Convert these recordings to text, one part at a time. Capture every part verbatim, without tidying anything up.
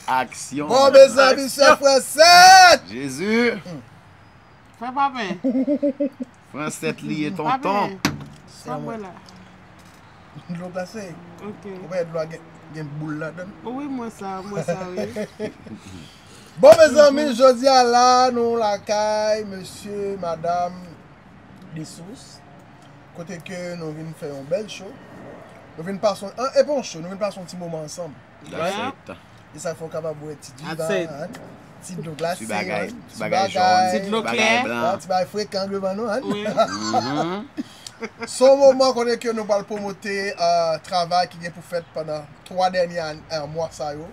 Aksyon. Bon, mezanmi, se Fransèt! Jezi! Frè Papen. Fransèt li ye, tonton. Papen, sa mwen la. Dlo glase. Ok. Ou pa dlo a gen, gen boul ladan. Wi, mwen sa, mwen sa, wi. Bon, mezanmi, jodi a la, nou lakay mesye, madanm Desous, kote ke nou vin fè yon bèl show. Nou vin pase, an, e pa yon show, nou vin pase yon ti moman ansanm. That's it. E sa fè w kapab bwè ti diva, ti dlo glase, ti bagay jòn, ti bagay klè, ti bagay frekan devan nou. Se yon moman kote ke nou pral pwomote, euh, travay ki gen pou fèt pandan twa dènye an, euh, mwa sa yo.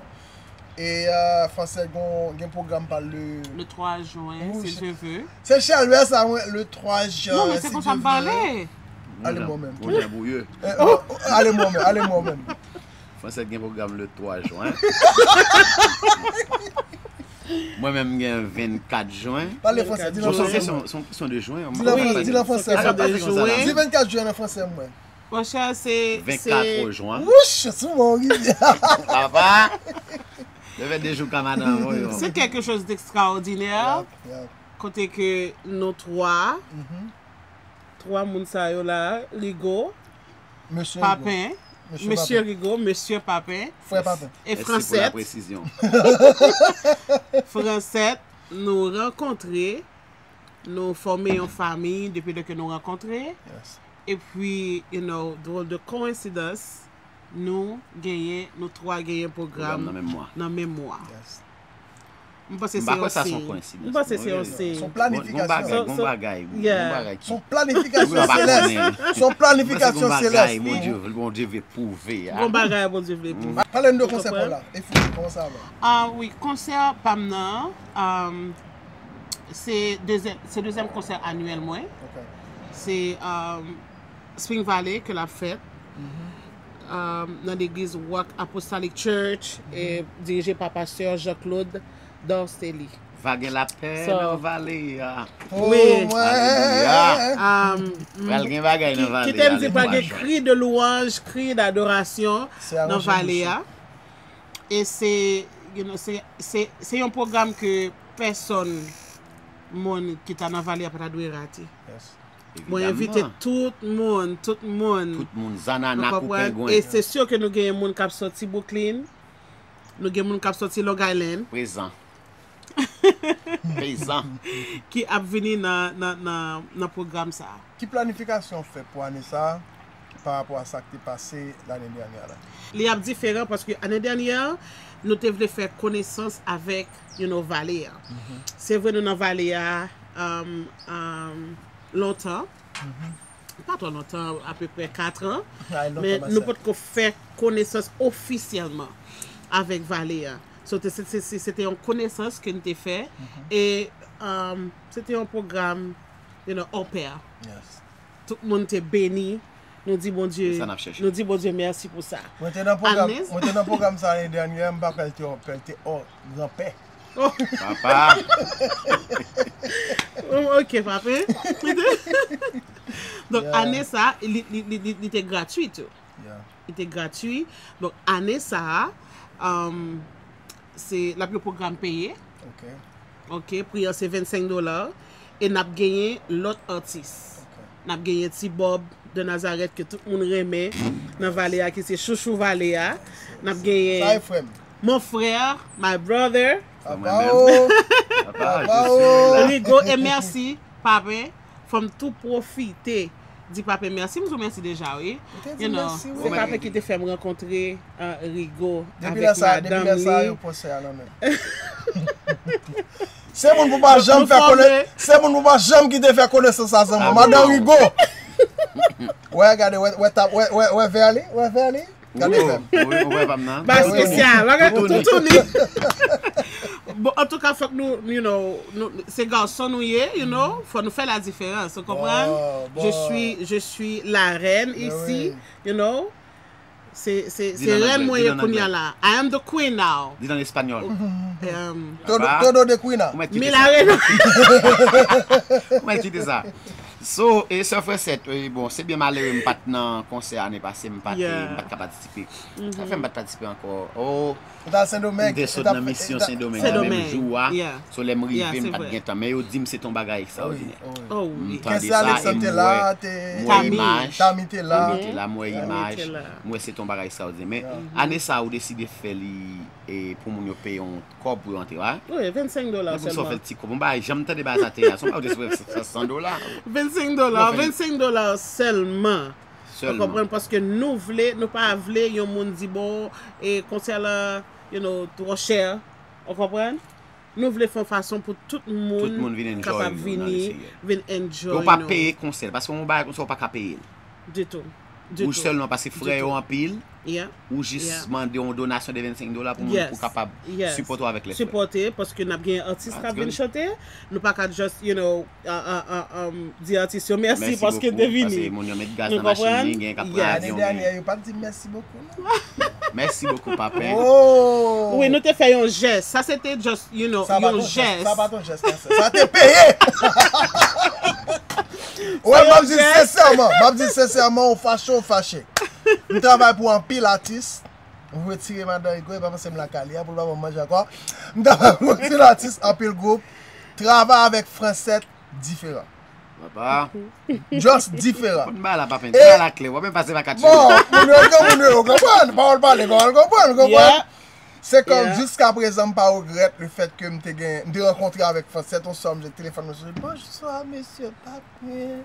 E, euh, Fransèt gen, gen pwogram pa le... Le twa jen, si Dye vle. Se chalè sa, mwen, le twa jen, si Dye vle. Non, men se konsa m pale. Ale mwen menm. Ale mwen menm, ale mwen menm. Fransèt gen pwogram le twa jen. Mwen menm gen vennkat jen. Pale fransè, di l an fransè. Se yon kesyon de jen. Di l an fransè, di l an fransè. Di vennkat jen an fransè mwen. Monchè, se, se vennkat jen. Wouch, sou mwen w rive. Papa, le vennde jou ka madanm ou yo. C'est quelque chose d'extraordinaire. Kote ke nou twa, twa moun sa yo la, Rigo, Papen, Mesye Rigo, Mesye Papen, Frè Papen, e Fransèt. Fransèt, nou rankontre, nou fòme yon fanmi depi lè ke nou rankontre. Epi, you know, drôle de coïncidence, nou genyen, nou twa genyen pwogram nan menm mwa. M panse se yon siy. M panse se yon siy. Se yon planifikasyon. Gon bagay, gon bagay, gon bagay ki... Se yon planifikasyon selès. Se yon planifikasyon selès. Gon bagay Bondye vle pwouve a. Gon bagay Bondye vle pwouve. Pale n de konsè pa w la. E fini, kòman sa va? Ah wi, konsè pa m nan, um, se dezyèm, se dezyèm konsè anyèl mwen. Se, um, Spring Valley ke l ap fèt, um, nan legliz Rock Apostolic Church, e dirije pa pastè Jean-Claude Dorcely. Va gen lapè nan vale a. Wi. Alelouya. Um, pral gen bagay nan vale a. Kite m di, pral gen kri de louanj, kri dadorasyon nan vale a. E se, you know, se, se, se yon pwogram ke pèsonn, moun ki ta nan vale a pa ta dwe rate. Mwen envite tout moun, tout moun. Tout moun, zanana kou pengwen. E se si ke nou genyen moun k ap soti Brooklyn, nou gen moun k ap soti Long Island. Prezan. Prezan. Ki ap vini nan, nan, nan, nan pwogram sa a. Ki planifikasyon w fè pou ane sa a pa rapò a sa k te pase lane dènyè la? Li ap diferan paske ane dènyè, nou te vle fè konesans avèk, you know, vale a. Se vre nou nan vale a, um, um, lontan. Pa twò lontan, apeprè kat an. Men nou potko fè konesans ofisyèlman avèk vale a. So, se te yon konesans ke n te fè. E, um, se te yon pwogram, you know, hors pair. Tout moun te beni. Nou di Bondye, nou di Bondye mèsi pou sa. Mwen te nan pwogram, mwen te nan pwogram sa ane dènyè, m pa kwè l te hors pair, l te hors grand pair. Papa. Ok, papa. Donk, ane sa, li, li, li, li, li te gratwi tou. Li te gratwi. Donk, ane sa a, um, se, l ap yon pwogram peye. Ok, pri an se vennsenk dola. E n ap genyen lòt atis. N ap genyen Ti Bob de Nazareth ke tout moun renmen nan vale a, ki se chouchou vale a. N ap genyen mon frè, my brother. Papa o. Papa o. Rigo, e mèsi, papen. Fò m tou pwofite di papen mèsi. M di w mèsi deja, wi. Ou te di mèsi, wi. Se papen ki te fè m rankontre, uh, Rigo avèk madanm li. Depi lè sa, depi lè sa, yo pran sè a nan men. Se moun pou pa janm fè konnen, se moun pou pa janm ki te fè konesans a zanmi w. Madan Rigo. Wè, gade, wè, wè, wè, wè vè li, wè vè li. Gade fè m. Wi, wi, wi, pa m nan. Ba espesyal, bagay toutouni. Bon, antouka, fòk nou, you know, nou, se gason nou ye, you know, fò nou fè la diferans, ou konprann? Je suis, je suis la reine ici, you know. Se, se, se rèn mwen ye kounye a la. I am the queen now. Di l an espanyòl. Todo, todo de queen. Mi la reina. Kòman l kite sa? So, e sè Francette, e, bon, se byen malere m pa t nan konsè ane pase, m pa t, m pa t ka patisipe. Sa fè m pa t patisipe ankò. Oh, Ou t al Sendomeng. M te sot nan misyon Sendomeng nan menm jou a. So, lè m rive, m pa t gen tan. Men yo di m se t on bagay ekstraòdinè. M tande sa e m wè, m wè imaj. Tami te la. Tami te la, m wè imaj. M wè se t on bagay ekstraòdinè. Men ane sa a, ou deside fè li e pou moun yo peye yon kòb pou yo antre, wi. Wi, vennsenk dola sèlman. Depi w sot fè ti kòb, yon bagay, janm tande bagay sa te a. Se yon bagay ou te sot fè san dola. Vennsenk dola, vennsenk dola sèlman. Ou konprann? Paske nou vle, nou pa vle yon moun di, bon, e konsè la, you know, twò chè. Ou konprann? Nou vle fè yon fason pou tout moun kapab vini, vin enjoy nou. Yo pa peye konsè l, paske yon bagay konsa ou pa ka peye l. Ditou. Ou sèlman paske frè yo anpil, ou jis mande yon donasyon de vennsenk dola pou moun pou kapab sipòte w avèk lè frè. Sipòte, paske n ap gen atis k ap vin chante, nou pa ka just, you know, di atis yo mèsi paske n te vini. Mèsi bokou, paske moun yo met gaz nan machin li, gen k ap pran avyon. Ane dènyè, yo pa t di m mèsi bokou, non. Mèsi bokou, papen. Oh! Wi, nou te fè yon jès. Sa se te just, you know, yon jès. Sa pa t yon jès, sa, sa te peye! Wè, m ap di l sensèman, m ap di l sensèman, ou fache, ou fache. M travay pou anpil atis. M retire madan Rico, e pa panse m lakay li a, pou l pa ban m manje ankò. M travay pou anpil atis, anpil gwoup. Travay avèk Francette diferan. Papa. Just diferan. Konn bagay la pa penti, bagay la klè. W ap menm pase pa kat cheve. Bon, moun yo gen moun yo, ou konprann? Pawòl pale, pawòl konprann, ou konprann? Se kòm jiska prezan m pa regrèt le fèt ke m te gen, m te rankontre avèk Francette yon swa, m jwenn telefòn mwen sonje, bonswa mesye Papi.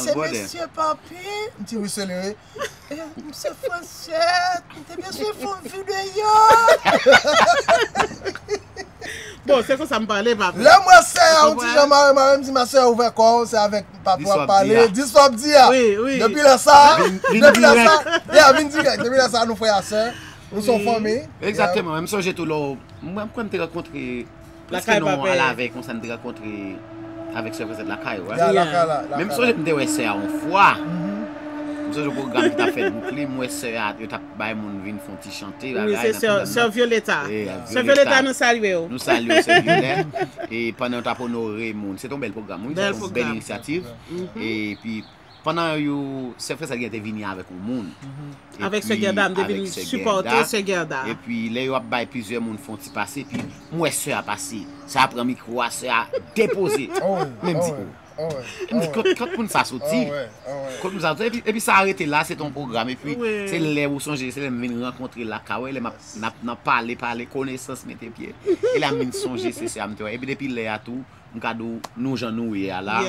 Se mesye Papi? M di wi se li wi. Mesye Francette, m te bezwen fè yon videyo. Bon, se konsa m pale, papi. Lè m wè sè a yon ti jan mare mare, m di ma sè ouvè kò w, se avèk papi w ap pale. Di sa w ap di a. Depi lè sa, depi lè sa, yeah, vin dirèk. Depi lè sa nou frè a sè. Nou se yon fanmi. Egzakteman. Men m sonje tou lè w, mwen m kwè m te rankontre Prèske nou al avèk konsa n te rankontre avèk sè Francette lakay ou. Men m sonje m te wè sè a yon fwa. M sonje yon pwogram ki t ap fèt Brooklyn, m wè sè a, yo t ap bay moun vin fè yon ti chante bagay. Wi, se sè Violeta. Sè Violeta, nou salye w. Nou salye w sè Violette. E pandan yo t ap onore moun, se t on bèl pwogram wi, se t on bèl inisyativ. Epi Pandan yo, sè Francette genlè te vini avèk yon moun. Avèk sè Gerda, m te vin sipòte sè Gerda. Epi lè yo ap bay plizyè moun fè yon ti pase, epi m wè sè a pase. Sè a pran mikwo a, sè a depoze. Men m di, oh. M di, kot, kot moun sa soti? Kot moun sa soti? Epi, epi sa rete la, se t on pwogram. Epi se lè ou sonje, se lè m vin rankontre l ak Kawè, lè m ap, n ap nan pale, pale, konesans mete pye. E la m vin sonje se sè a m te wè. Epi depi lè a tou, m ka di w nou jan nou ye a la.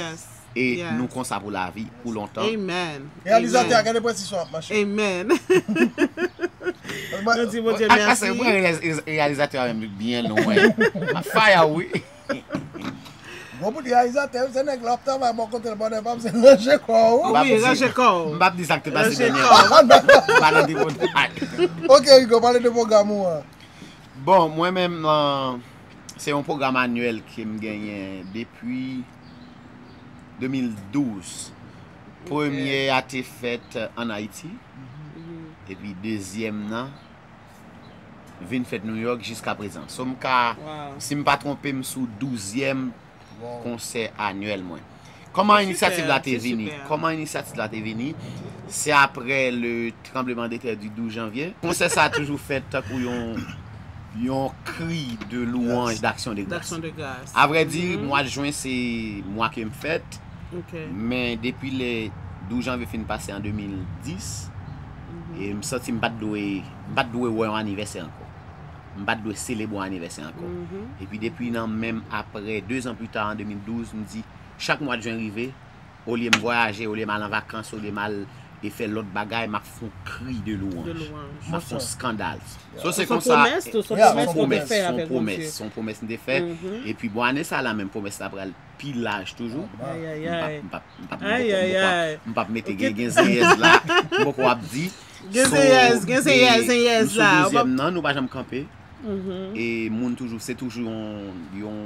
E nou konsa pou lavi, pou lontan. Amen. Reyalizatè a, gade presizyon ap mache. Amen. Nou di Bondye mèsi. Ase, mwen reyaliz-, reyalizatè a menm byen lwen. Ap faya wi. Gwo bout reyalizatè, se nèg la ap travay bò kote l, bòdè pa m se ranje kò w. Wi, ranje kò w. M p ap di sa k te pase dènye. M pa nan depotay. Ok, Rico, pale de pwogram ou an. Bon, mwen menm, se yon pwogram anyèl ke m genyen depi de mil douz. Premye a te fèt ann Ayiti, epi dezyèm nan vin fèt Nouyòk jiskaprezan. So m ka, si m pa twonpe m sou douzyèm konsè anyèl mwen. Kòman inisyativ la te vini? Kòman inisyativ la te vini? Se aprè le tranbleman de tè di douz janvye. Konsè sa a toujou fèt tankou yon, yon kri de louwanj, d'aksyon de gras. Avrèdi, mwa jen se mwa ke m fèt. Men depi lè douz janvye fin pase an de mil dis, e m santi m pa t dwe, m pa t dwe wè yon anivèsè ankò. M pa t dwe selebre yon anivèsè ankò. Epi depi nan menm aprè, de zan pita, an de mil douz, m di, chak mwa jen rive, olye m vwayaje, olye m al an vakans, olye m al e fè lòt bagay, m ap fè yon kri de louwanj. M ap fè yon skandal. So se konsa, se yon pwomès, se yon pwomès, se yon pwomès m te fè. Epi bon, ane sa la menm, pwomès la pral pi laj toujou. M p ap, m p ap, m p ap, m p ap, m p ap mete gen, gen zeyèz la, m poko ap di. Gen zeyèz, gen zeyèz, zeyèz la. Nou sou douzyèm nan, nou pa janm kanpe. E moun toujou, se toujou yon, yon,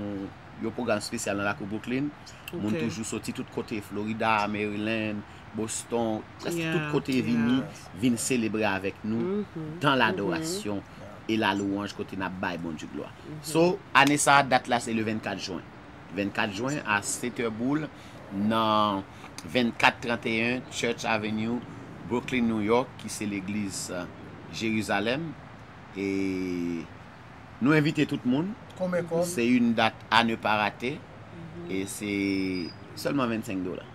yon pwogram espesyal nan lakou Brooklyn. Moun toujou soti tout kote, Florida, Maryland, Boston, prèske tout kote vini, vin selebre avèk nou dans l'adoration et la louange kote n ap bay Bondye glwa. So, ane sa a, dat la se le vennkat jen. Vennkat jen a sèt è boul, nan vennkat tranteyen Church Avenue, Brooklyn, New York, ki se legliz, euh, Jerizalèm. E nou envite tout moun. Konbyen kòb? Se yon dat a ne pa rate. E se sèlman vennsenk dola.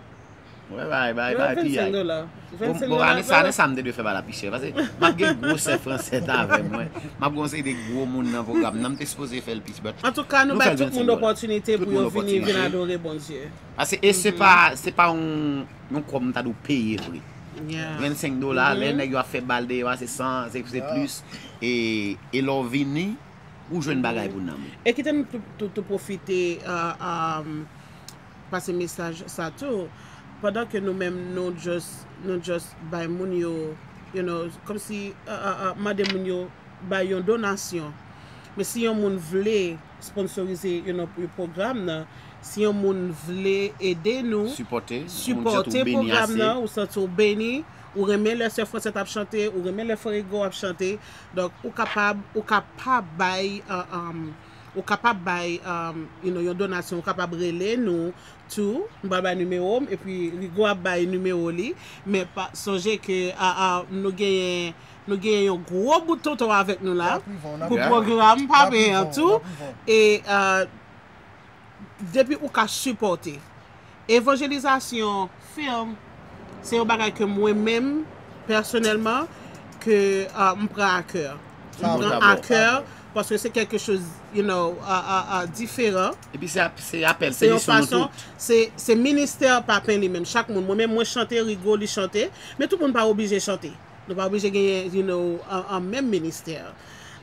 Wè, bay, bay, bay, piyay. Vennsenk dola. Bon, bon, ane sa, ane sa, m te dwe fè bagay la pi chè. Paske m ap gen gwo sè Fransèt avè mwen. M ap gen yon seri de gwo moun nan pwogram nan. M te sipoze fè l pi chè, but Antouka, nou bay tout moun opòtinite pou yo vini, vin adore Bondye. Paske, e se pa, se pa yon, yon kòb m ta dwe peye vre. Vennsenk dola, lè nèg yo ap fè bal deyò a, se san, se, se plis. E, e lè w vini, ou jwenn bagay pou nanm ou. E kite nou tou, tou, tou pwofite, euh, euh, pase mesaj sa tou. Pandan ke nou menm, nou just, nou just bay moun yo, you know, kòmsi, euh, euh, euh, mande moun yo bay yon donasyon. Men si yon moun vle sponsorize, you know, yon pwogram nan, si yon moun vle ede nou, sipòte, sipòte pwogram nan, ou santi w beni, ou renmen lè sè Fransèt ap chante, ou renmen lè frè Rigo ap chante, donk ou kapab, ou ka pa bay, euh, euh, ou kapab bay, um, you know, yon donasyon, ou kapab rele nou tou. M pral bay nimewo m, epi Rigo ap bay nimewo li. Men pa, sonje ke, a, a, nou genyen, nou genyen yon gwo bout tonton avèk nou la pou pwogram pa peye an tou. E, uh, depi ou ka sipòte evanjelizasyon fèm, se yon bagay ke mwen menm, pèsonèlman, ke, euh, m pran a kè. M pran a kè, paske se kèlke choz, you know, euh, euh, euh, diferan. Epi se ap-, se apèl, se misyon nou tout. Se, se ministè papen li menm. Chak moun, mwen menm, mwen chante, Rigo, li chante, men tout moun pa oblije chante. Nou pa oblije genyen, you know, an, an menm ministè.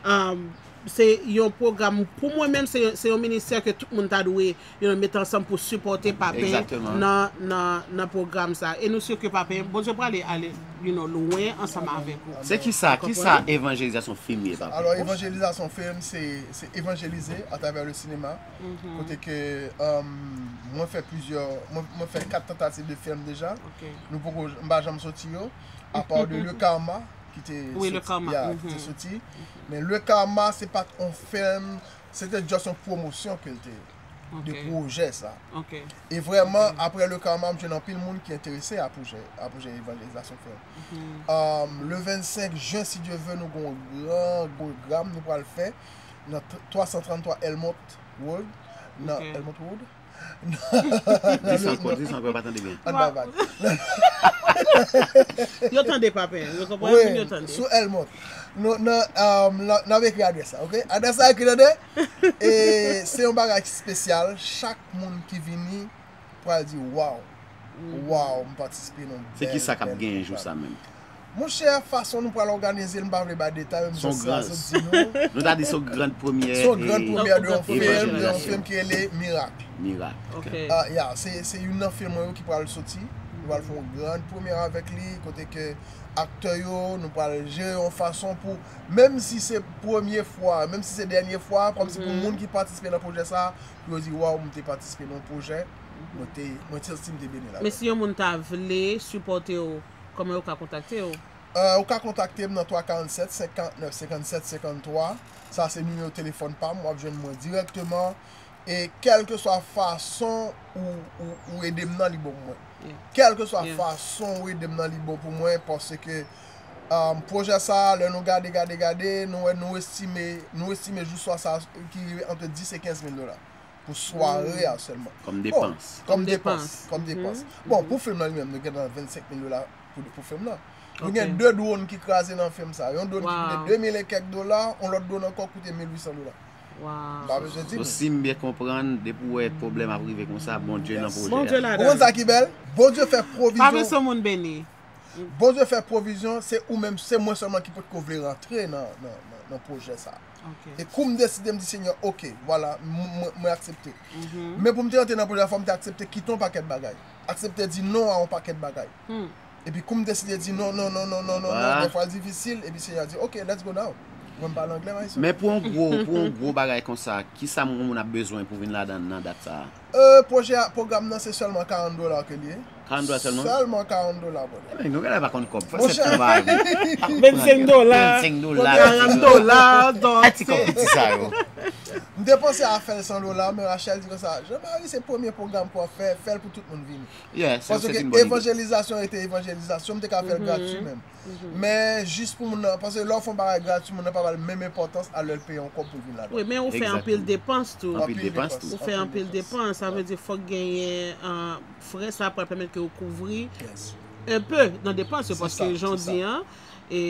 Um, se yon pwogram, pou mwen menm, se, se yon ministè ke tout moun ta dwe, you know, mete ansanm pou sipòte Papen nan, nan, nan pwogram sa. E nou si ke Papen, Bondye prale ale, you know, lwen ansanm avèk ou. Se kisa, kisa evanjelizasyon fim ye, Papen? Alò, evanjelizasyon fim, se, se evanjelize atravè le sinema. Kote ke, um, mwen fè plizyè, mwen, mwen fè kat tantativ de fim deja. Nou poko, m pa janm soti yo. Apa de Le Karma, ki te soti, ya, ki te soti. Men Le Karma, se pa t on fim, se te just yon pwomosyon ke l te, de pwojè sa. E vrèman, apre Le Karma, m jwenn anpil moun ki enterese a pwojè, a pwojè evanjelizasyon fim. Um, le vennsenk jen, si Dye vle, nou gen yon gran pwogram nou pral fè nan twa san tranntwa Elmont Road, nan Elmont Road. Di sa ankò, di sa ankò, yo pa tande byen. Ann bay vag. Yo tande, Papen, yo konprann, yo tande. Sou Elmont. Nou, nan, um, n ap ekri adrès la, oke? Adrès la ekri, tande? E se yon bagay ki espesyal. Chak moun ki vini pral di, "Waw, waw, m patisipe nan yon bèl, bèl pwogram." Se ki sa k ap genyen jou sa menm? Monchè, fason nou pral òganize l, m pa vle bay detay, men m jis sot di nou. Nou ta di se yon gran premyè. Se yon gran premyè de yon fim, de yon fim ki rele Mirak. Mirak. Ah, ya, se, se youn nan fim mwen yo ki pral soti. Nou pral fè yon gran premyè avèk li, kote ke aktè yo, nou pral jere yon fason pou, menm si se premye fwa, menm si se dènye fwa, kòmsi pou moun ki patisipe nan pwojè sa, pou yo di, "Waw, m te patisipe nan yon pwojè, mwen te, mwen te santi m te beni ladan." Men si yon moun ta vle sipòte w, kòman yo ka kontakte w? Euh, ou ka kontakte m nan twa karannsèt, senkannnèf, senkannsèt, senkanntwa. Sa se nimewo telefòn pa m, w ap jwenn mwen dirèkteman. E kèlkeswa fason ou, ou, ou ede m nan, li bon pou mwen. Kèlkeswa fason ou ede m nan, li bon pou mwen, paske, um, pwojè sa, lè nou gade, gade, gade, nou wè, nou estime, nou estime jou swa sa ki rive ant dis e kenz mil dola pou sware a sèlman. Kòm depans. Kòm depans, kòm depans. Bon, pou fim nan li menm, nou gen nan vennsenk mil dola pou, pou fim nan. Nou gen de drone ki kraze nan fim sa. Yon drone ki koute de mil e kèk dola, yon lòt drone ankò koute mil uit san dola. M pa bezwen di nou. So, si m byen konprann, depi w wè pwoblèm ap rive konsa, Bondye nan pwojè a. Bondye ladan. Ou konn sa ki bèl? Bondye fè pwovizyon. Pa bezwen moun beni. Bondye fè pwovizyon, se ou menm, se mwen sèlman ki potko vle rantre nan, nan, nan, nan pwojè sa. E kou m deside, m di, "Senyè, oke, vwala, m, m, mwen aksepte." Men pou m te rantre nan pwojè a, fò m te aksepte kite yon pakèt bagay. Aksepte di non a yon pakèt bagay. Epi kou m deside di non, non, non, dèfwa l difisil, epi Senyè a di, "Oke, let's go now." Mwen m pale anglè, m ayisyen. Men pou yon gwo, pou yon gwo bagay konsa, kisa yon moun ap bezwen pou vin ladan nan dat sa a? Euh, pwojè a, pwogram nan se sèlman karant dola ke l ye. Karant dola sèlman? Sèlman karant dola, brother. Men nou genlè pa konn kòb. Fò se tou bagay. Vennsenk dola. Vennsenk dola. Karant dola, donk. Ti kòb piti sa yo. M te panse a fè l san dola, men Rachel di konsa, Jean Marie, se premye pwogram pou w ap fè, fè l pou tout moun vini. Yeah, se se Paske te yon bon ide. Evanjelizasyon rete evanjelizasyon, m te ka fè l gratui menm. Men jis pou moun nan, paske lè w fè yon bagay gratui, moun nan pa ba l menm enpòtans a lè l peye yon kòb pou l vin ladan. Wi, men ou fè anpil Exactly. depans tou. Anpil depans tou. Ou fè anpil depans, sa vle di fòk genyen uh, frè sa pral pèmèt ke ou kouvri Yes. un peu nan depans yo, Se paske sa, jan w se di sa. An, e,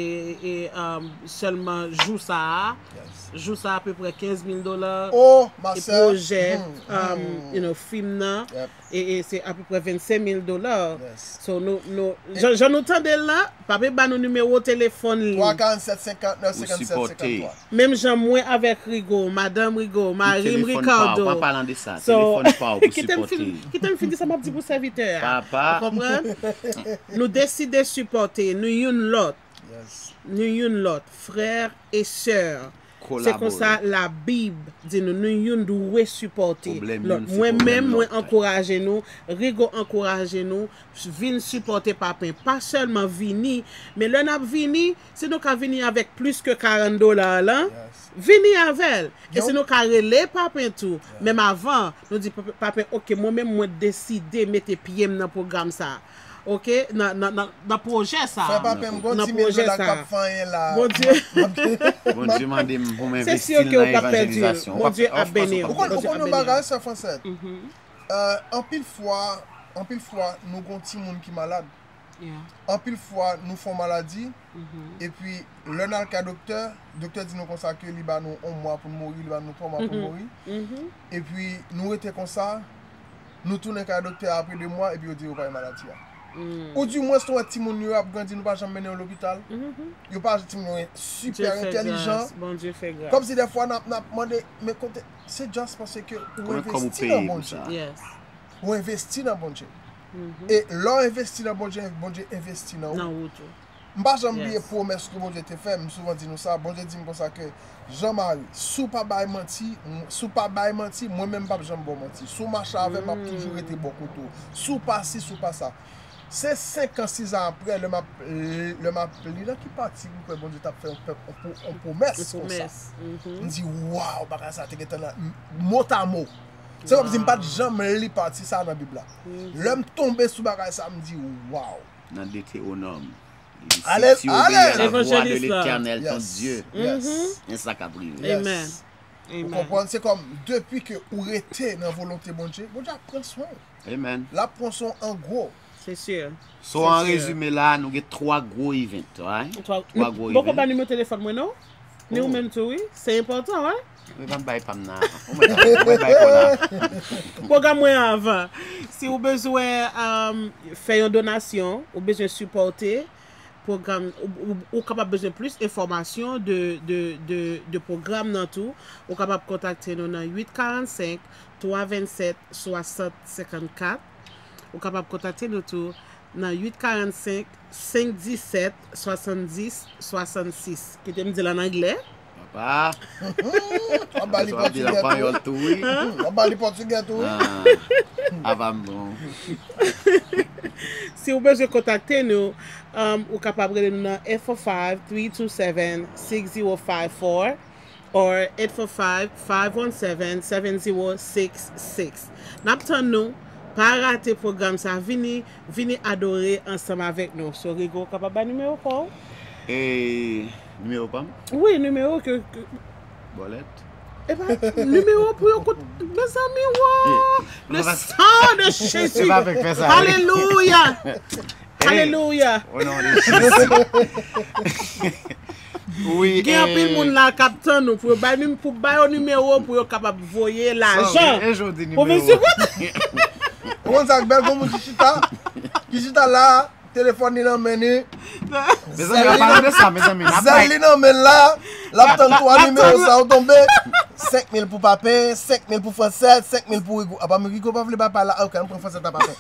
e um, sèlman jou sa a, Yes. jou sa a apeprè kenz mil dola. Oh, ma E sœur. pwojè, Hmm, um, hmm. you know, fim nan, Yep. e, e se apeprè vennsenk mil dola. Yes. So, nou, nou, jan, jan nou tande l la, pa pe ba nou nimewo telefòn li. twa karannset senkantnèf Ou senkannsèt sipòte. senkanntwa. Menm jan mwen avèk Rigo, madanm Rigo, mari m Telefòn pa w, Ricardo. pa pale de sa. So, Telefòn pa w pou kite m fin, sipòte. kite m fin di sa m ap di pou sèvitè a. Papa. Ou konprann? Nou deside sipòte, nou youn lòt. Yes. Nou youn lòt, frè e sè. Se Kolabore. Konsa Labib di nou, nou youn dwe sipòte Pwoblèm lòt. youn se Mwen pwoblèm menm, mwen lòt. Ankouraje nou, Rigo ankouraje nou, vin sipòte Papen. Pa sèlman vini, men lè n ap vini, si nou ka vini avèk plis ke karant dola la, Yes. vini avè l. E Yo. Si nou ka rele Papen tou, menm avan, nou di Papen, Papen, ok, mwen menm mwen deside mete pye m nan pwogram sa. Ok, nan, nan, nan, nan pwojè sa. Frè Papen, m gon Nan ti mil pwojè dola k sa. Ap fanyen la. Bondye. Bondye mande m pou m Se envesti sir l ke ou nan p ap pèdi l. Evanjelizasyon. Bondye ap beni Ou w. konn ou Bondye konn ap yon beni w. Bagay, sè Fransèt? Euh, anpil fwa, anpil fwa, nou gon timoun ki malad. Anpil fwa, nou fè yon maladi, epi lè n al kay doktè, doktè di nou konsa ke li ba nou yon mwa pou n mouri, li ba nou twa mwa pou n mouri. Epi nou rete konsa, nou tounen kay doktè apre de mwa, epi yo di yo pa gen maladi a. Ou di mwens nou wè timoun yo ap grandi, nou pa janm mennen yo lopital. Yo pa timoun yo sipè entèlijan. Bondye fè gras. Kòmsi dèfwa n ap, n ap mande, men kote, se just paske ou Konbyen kòb ou envesti peye nan pou Bondye. Sa? Yes. Ou envesti nan Bondye. E lè w envesti nan Bondye, Bondye envesti nan ou. Nan ou tou. M pa janm bliye Yes. Pwomès ke Bondye te fè, m souvan di nou sa, Bondye di m konsa ke, Jean Marie, si w pa bay manti, m- si w pa bay manti, mwen menm m p ap janm ba w manti. Si w mache avè m, m ap toujou rete bò kote w. Si w pa si, si w pa sa. Se senk an, sis an apre, lè m ap, lè m ap li nan ki pati m kwè Bondye t ap fè yon pèp, yon pwo- yon pwomès konsa. M di, waw, bagay sa te gentan nan, m- motamo. Se kòmsi m pa t janm li pati sa nan Bib la. Lè m tonbe sou bagay sa, m di, waw. Nan Detewonòm. Li di, Ale- Si tu obéis à la voix de Evanjelis la. l'Éternel, ton Yes. Dieu, Yes. Mhm. en sa ka prive. Yes. Amen. Ou Amen. Konprann? Se kòm, depi ke ou rete nan volonte Bondye, Bondye ap pran swen w. Amen. L ap pran swen w an gwo. Se sir. So, an rezime la, nou gen twa gwo event, right? Twa gwo Bon, konpa event. Nimewo telefòn mwen, non? Ni ou menm tou, wi. Se enpòtan, wi. Mwen pa bay pa m nan. Mwen bay pa m nan. Pwogram mwen avan. Si ou bezwen um, fè yon donasyon, ou bezwen sipòte pwogram, ou, ou, ou kapab bezwen plis enfòmasyon de, de, de, de pwogram nan tou, ou kapab kontakte nou nan uit karannsenk, twa vennsèt, swasant senkannkat. Ou kapab kontakte nou tou nan uit karannsenk, senk disèt, swasanndis, swasannsis. Kite m di l an anglè. Papa. W ap ba li Sa w ap di la pòtigè panyòl tou. Tou, wi. W ap ba li pòtigè tou, wi. Ah, ava m bon. Si ou bezwen kontakte nou, um, ou kapab rele nou nan eight four five, three two seven, six zero five four or eight four five, five one seven, seven zero six six. N ap tann nou. Pa rate pwogram sa. Vini, vini adore ansanm avèk nou. So, Rigo, ou kapab bay nimewo pa w? E nimewo pa m? Wi, nimewo ke, ke Bòlèt. Epa, nimewo pou yo kout. Mezanmi, wo! Le Papa, sang de Jésus! Epa, fèk fè sa, wi. Alelouya! Alelouya! O non de Jezi. Wi. Gen anpil moun la k ap tann nou pou yo bay nim- pou bay yo nimewo pou yo kapab voye lajan. E jodi Pou vin nimewo. sou kont. Ou konn sa k bèl, gon moun ki chita, ki chita la, telefòn li nan men li. Mezanmi, an palan de sa, mezanmi, n ap Zèl bay. Li nan men l la, l ap tann twa nimewo sa yo tonbe. Senk mil pou Papen, senk mil pou Fransèt, senk mil pou Rigo. Apa, men Rigo pa vle bay pa la. Ok, ann pran Fransèt la, Papen.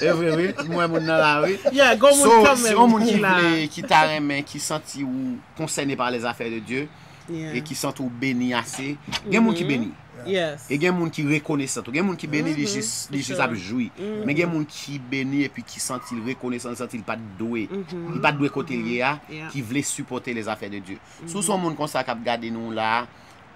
E vre, wi. Mwen, moun nan la, wi. Yeah, gon moun So, kanmenm si yon moun ki la. Vle, ki ta renmen, ki santi ou konsène pa lèzafè de Dye, Yeah. E ki santi ou beni ase. Gen moun ki beni. Yes. E gen moun ki rekonesan tou. Gen moun ki beni, li jis, li jis ap jwi. Men gen moun ki beni epi ki santi l rekonesan, li santi l pa t dwe. Li pa t dwe kote l ye a, Yeah. ki vle sipòte lèzafè de Dye. Si w se yon moun konsa k ap gade nou la,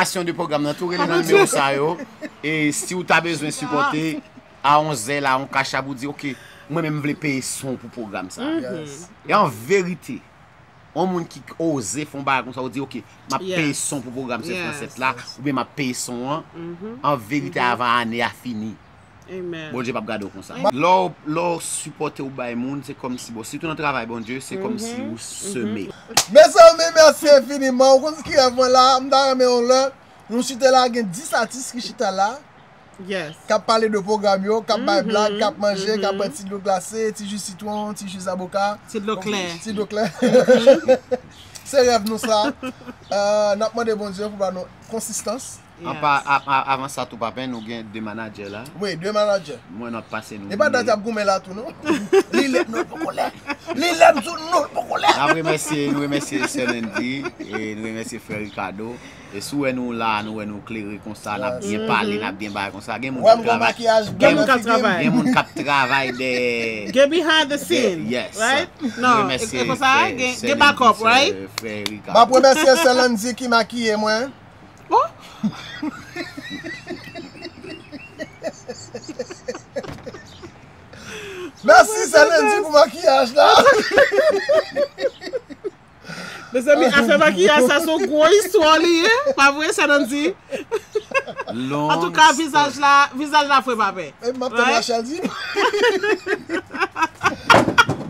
enfòmasyon de pwogram nan tou, rele nan nimewo sa yo. E si w ta bezwen sipòte, a onzè la, yon kachap ou di, "Ok, mwen menm m vle peye son pou pwogram sa." Yes. E an verite, yon moun ki oze fè yon bagay konsa, ou di, "Ok, m ap Yes. peye son pou pwogram se Yes. Fransèt la, oubyen m ap peye son an." An verite, avan ane a fini, Amen. Bondye p ap gade w konsa. Lè w lè w sipòte ou bay moun, se kòmsi, bon, sitou nan travay Bondye, se kòmsi ou seme. Mezanmi, mèsi enfiniman. Ou konn ki rèv mwen la, m ta renmen yon lè. Nou chita la, gen dis atis ki chita la, Yes. k ap pale de pwogram yo, k ap bay blag, k ap manje, k ap pran ti dlo glase, ti ji sitwon, ti ji zaboka. Ti dlo klè. Ti dlo klè. Se rèv nou sa. Euh, n ap mande Bondye pou ba nou konsistans. Anpa, a- a- avan sa tou, papen, nou gen de manadjè la. Wi, de manadjè. Mwen, n ap pase nou. E pa dat y ap goumen la tou, non? Li lè, non, l poko lè. Li lè, m sou non, l poko lè. N ap remèsye, nou remèsye Sè Landy, e nou remèsye frè Ricardo. E si w wè nou la, nou wè nou klere konsa, n ap byen pale, n ap byen bay konsa. Gen moun Wè, k ap m gon travay. Makiyaj Gen blan moun nan k ap figi m. Travay. Gen moun k ap travay dèyè. Get behind the scene. Yes. Right? Nou Non, remèsye e konsa, Sè- gen, Sè gen backup, Landy, right? Sè- Frè M ap Ricardo. remèsye Sè Landy ki makiye mwen. Oh, Mèsi Sè Landy pou makiyaj la. mezanmi, afè makiyaj sa se yon gwo istwa li ye. Pa vre, Sè Landy? Long Antouka, vizaj la, vizaj la fre, papen. E m ap tann Right? Rachel di.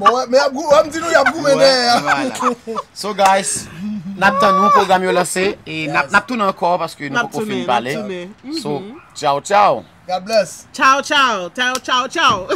Bon, wè, men y ap gou- wè, m di nou y ap goumen Ouais, dèyè. Voilà. So guys, n ap tann nou, pwogram yo lanse e n ap n ap tounen ankò paske N nou ap poko fin tounen, n ap pale. Tounen. So, ciao ciao. God bless. Ciao, ciao. Ciao, ciao, ciao.